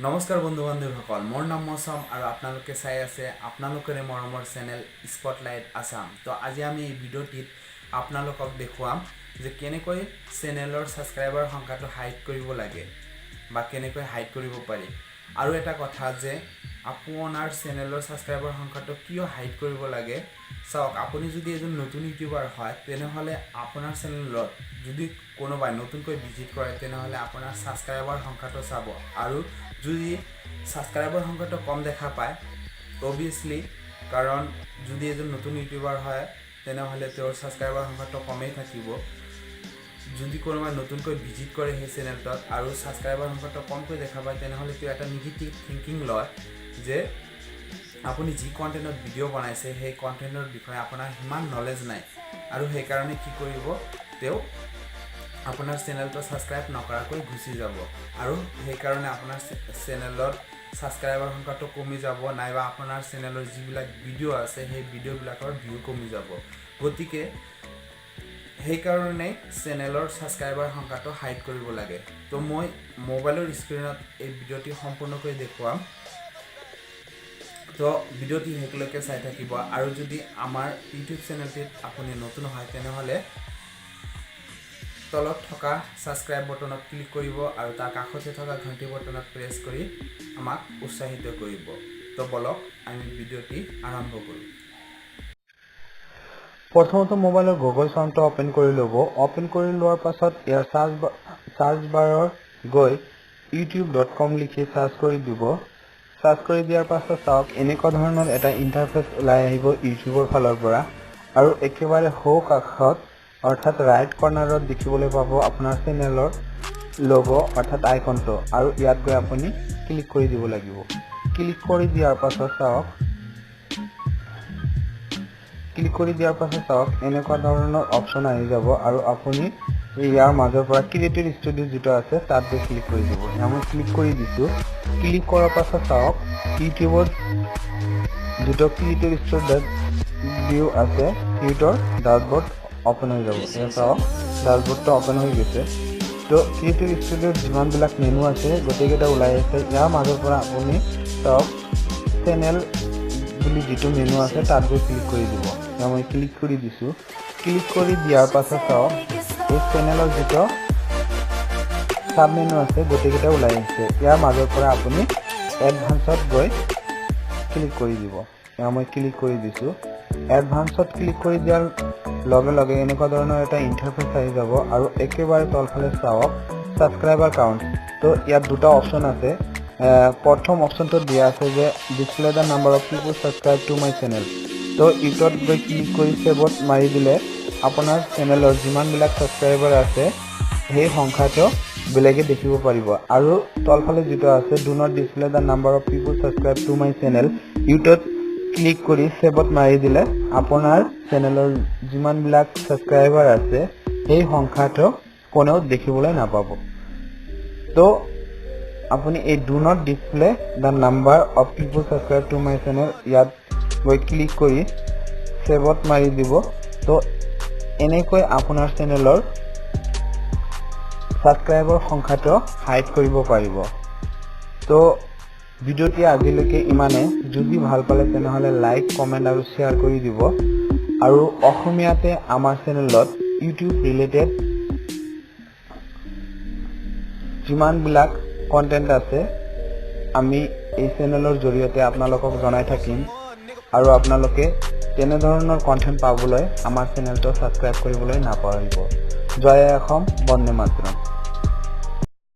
নমস্কাৰ বন্ধু বান্ধৱীসকল, মোৰ নাম মৌচম আৰু আপোনালোকে চাই আছে আপোনালোকৰে মৰমৰ চেনেল স্পটলাইট আছাম। তো আজি আমি এই ভিডিঅ'টিত আপোনালোকক দেখুৱাম যে কেনেকৈ চেনেলৰ ছাবস্ক্ৰাইবাৰ সংখ্যাটো হাইড কৰিব লাগে বা কেনেকৈ হাইড কৰিব পাৰি। আৰু এটা কথা যে আপোনাৰ চেনেলৰ ছাবস্ক্ৰাইবাৰ সংখ্যাটো কিয় হাইড কৰিব লাগে। চাওক, আপুনি যদি এজন নতুন ইউটিউবাৰ হয়, তেনেহ'লে আপোনাৰ চেনেলত যদি কোনোবাই নতুনকৈ ভিজিট কৰে, তেনেহ'লে আপোনাৰ ছাবস্ক্ৰাইবাৰ সংখ্যাটো চাব আৰু যদি ছাবস্ক্ৰাইবাৰ সংখ্যাটো কম দেখা পায়, অভিয়াছলি, কাৰণ যদি এজন নতুন ইউটিউবাৰ হয়, তেনেহ'লে তেওঁৰ ছাবস্ক্ৰাইবাৰ সংখ্যাটো কমেই থাকিব। যদি কোনোবাই নতুনকৈ ভিজিট কৰে সেই চেনেলটোত আৰু ছাবস্ক্ৰাইবাৰ সংখ্যাটো কমকৈ দেখা পায়, তেনেহ'লে তেওঁ এটা নিগেটিভ থিংকিং লয় যে আপুনি যি কণ্টেণ্টত ভিডিঅ' বনাইছে, সেই কণ্টেণ্টৰ বিষয়ে আপোনাৰ সিমান নলেজ নাই আৰু সেইকাৰণে কি কৰিব, তেওঁ আপোনাৰ চেনেলটো ছাবস্ক্ৰাইব নকৰাকৈ গুচি যাব আৰু সেইকাৰণে আপোনাৰ চেনেলত ছাবস্ক্ৰাইবাৰ সংখ্যাটো কমি যাব, নাইবা আপোনাৰ চেনেলৰ যিবিলাক ভিডিঅ' আছে, সেই ভিডিঅ'বিলাকৰ ভিউ কমি যাব। গতিকে সেইকাৰণে চেনেলৰ ছাবস্ক্ৰাইবাৰ সংখ্যাটো হাইড কৰিব লাগে। তো মই মোবাইলৰ স্ক্ৰীণত এই ভিডিঅ'টি সম্পূৰ্ণকৈ দেখুৱাম। তো ভিডিঅ'টি শেষলৈকে চাই থাকিব আৰু যদি আমাৰ ইউটিউব চেনেলটিত আপুনি নতুন হয়, তেনেহ'লে তলত থকা ছাবস্ক্ৰাইব বটনত ক্লিক কৰিব আৰু তাৰ কাষতে থকা ঘণ্টি বটনত প্ৰেছ কৰি আমাক উৎসাহিত কৰিব। তো বলক, আমি ভিডিঅ'টি আৰম্ভ কৰোঁ। প্ৰথমতে মোবাইলৰ গুগল ক্ৰমটো অপেন কৰি ল'ব। অপেন কৰি লোৱাৰ পাছত ইয়াৰ চাৰ্চ বাৰৰ গৈ youtube.com লিখি চাৰ্চ কৰি দিব। চাৰ্চ কৰি দিয়াৰ পাছত চাওক, এনেকুৱা ধৰণৰ এটা ইণ্টাৰফেচ ওলাই আহিব ইউটিউবৰ ফালৰ পৰা আৰু একেবাৰে সোঁ কাষত অৰ্থাৎ ৰাইট কৰ্ণাৰত দেখিবলৈ পাব আপোনাৰ চেনেলৰ লগ' অৰ্থাৎ আইকনটো আৰু ইয়াত গৈ আপুনি ক্লিক কৰি দিব লাগিব। ক্লিক কৰি দিয়াৰ পাছত চাওক, ক্লিক কৰি দিয়াৰ পাছত চাওক, এনেকুৱা ধৰণৰ অপশ্যন আহি যাব আৰু আপুনি ইয়াৰ মাজৰ পৰা ক্ৰিয়েটৰ ষ্টুডিঅ' যিটো আছে, তাত গৈ ক্লিক কৰি দিব। এয়া মই ক্লিক কৰি দিছোঁ। ক্লিক কৰাৰ পাছত চাওক, ইউটিউবত যিটো ক্ৰিয়েটৰ ষ্টুডিঅ' আছে, সেইটোৰ ডাছবৰ্ড অপেন হৈ যাব। এয়া চাওক, ডাছবৰ্ডটো অপেন হৈ গৈছে। তো ক্ৰিয়েটৰ ষ্টুডিঅ'ত যিমানবিলাক মেনু আছে, গোটেইকেইটা ওলাই আছে। ইয়াৰ মাজৰ পৰা আপুনি চাওক, চেনেল বুলি যিটো মেনু আছে, তাত গৈ ক্লিক কৰি দিব। এয়া মই ক্লিক কৰি দিছোঁ। ক্লিক কৰি দিয়াৰ পাছত চাওক, এই চেনেলৰ যিটো চাব মেনু আছে, গোটেইকেইটা ওলাই আহিছে। ইয়াৰ মাজৰ পৰা আপুনি এডভান্সত গৈ ক্লিক কৰি দিব। এয়া মই ক্লিক কৰি দিছোঁ। এডভান্সত ক্লিক কৰি দিয়াৰ লগে লগে এনেকুৱা ধৰণৰ এটা ইণ্টাৰফেচ আহি যাব আৰু একেবাৰে তলফালে চাওক, ছাবস্ক্ৰাইবাৰ কাউণ্ট। তো ইয়াত দুটা অপশ্যন আছে। প্ৰথম অপশ্যনটোত দিয়া আছে যে "Display the number of people subscribe to my channel"। তো ইটোত গৈ ক্লিক কৰি ছেভত মাৰি দিলে আপোনাৰ চেনেলৰ যিমানবিলাক ছাবস্ক্ৰাইবাৰ আছে, সেই সংখ্যাটো বেলেগে দেখিব পাৰিব। আৰু তলফালে যিটো আছে, "Do not display the number of people subscribe to my channel", ইটোত click কৰি ছেভত মাৰি দিলে আপোনাৰ চেনেলৰ যিমানবিলাক ছাবস্ক্ৰাইবাৰ আছে, সেই সংখ্যাটো কোনেও দেখিবলৈ নাপাব। তো আপুনি এই "Do not display the number of people subscribe to my channel" ইয়াত গৈ ক্লিক কৰি ছেভত মাৰি দিব। তো এনেকৈ আপোনাৰ চেনেলৰ ছাবস্ক্ৰাইবৰ সংখ্যাটো হাইড কৰিব পাৰিব। তো ভিডিঅ'টি আজিলৈকে ইমানে। যদি ভাল পালে, তেনেহ'লে লাইক, কমেণ্ট আৰু শ্বেয়াৰ কৰি দিব। আৰু অসমীয়াতে আমাৰ চেনেলত ইউটিউব ৰিলেটেড যিমানবিলাক কণ্টেণ্ট আছে, আমি এই চেনেলৰ জৰিয়তে আপোনালোকক জনাই থাকিম আৰু আপোনালোকে তেনেধৰণৰ কণ্টেণ্ট পাবলৈ আমাৰ চেনেলটো ছাবস্ক্ৰাইব কৰিবলৈ নাপাহৰিব। জয় অসম, বন্দে মাতৰম।